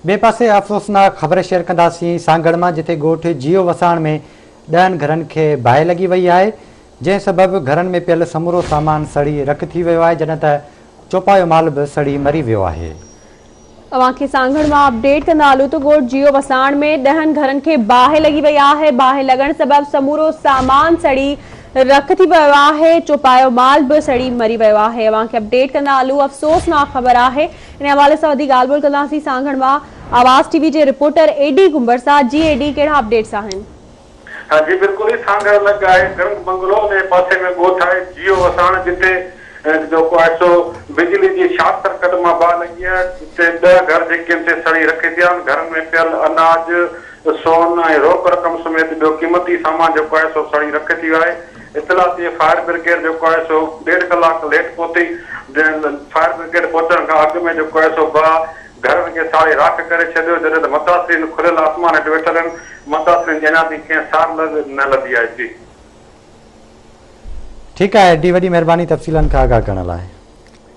ٻئي پاسي افسوسناڪ خبر شيئر ڪنداسين سانگهڙ مان جتي ڳوٺ جيئو وساڻ ۾ ڏهن گهرن کي باهه لڳي وئي آهي جنهن سبب گهرن ۾ پيل سمورو سامان سڙي رک ٿي ويو آهي جڏهن ته چوپايو مال به سڙي مري ويو آهي. اوهان کي سانگهڙ مان اپڊيٽ ڪندا هلون ته ڳوٺ جيئو وساڻ ۾ ڏهن گهرن کي باهه لڳي وئي آهي، باهه لڳڻ سبب سمورو سامان سڙي رک ٿي ويو آهي، چوپايو مال به سڙي مري ويو آهي، اوهان کي اپڊيٽ ڪندا هلون افسوسناڪ خبر آهي، ان حوالي سان وڌيڪ ڳالهه ٻولهه ڪنداسين سانگهڙ مان آواز ٽي وي جي رپورٽر اي ڊي ڪنڀر سان، جي اي ڊي ڪهڙا اپڊيٽس آهن؟ ها جي بلڪل هي سانگهڙ لڳ آهي گرنگ بنگلو ان جي پاسي ۾ ڳوٺ آهي جيو وساڻ جتي جيڪو آهي سو بجلي جي شارٽ سرڪٽ مان باهه لڳي آهي جتي ڏهه گهر جيڪي آهن سي سڙي رک ٿيا آهن گهرن ۾ پيل اناج سون ۽ روڪ رقم سميت ٻيو قيمتي سامان جيڪو آهي سو سڙي رک ٿي ويو آهي اطلاع تي فائر برگيڊ جيڪو آهي سو ڏيڍ ڪلاڪ ليٽ پهتي فائر برگيڊ پهچڻ کان اڳ ۾ جيڪو آهي سو باهه گهرن کي ساڙي راک ڪري ڇڏيو، جڏهن ته متاثرين کليل آسمان هيٺ ويٺل آهن، متاثرين جي اڃا تائين ڪنهن سار نه لڌي آهي. جي. ٺيڪ آهي ڊي وڏي مهرباني تفصيلن کان آگاهه ڪرڻ لاء.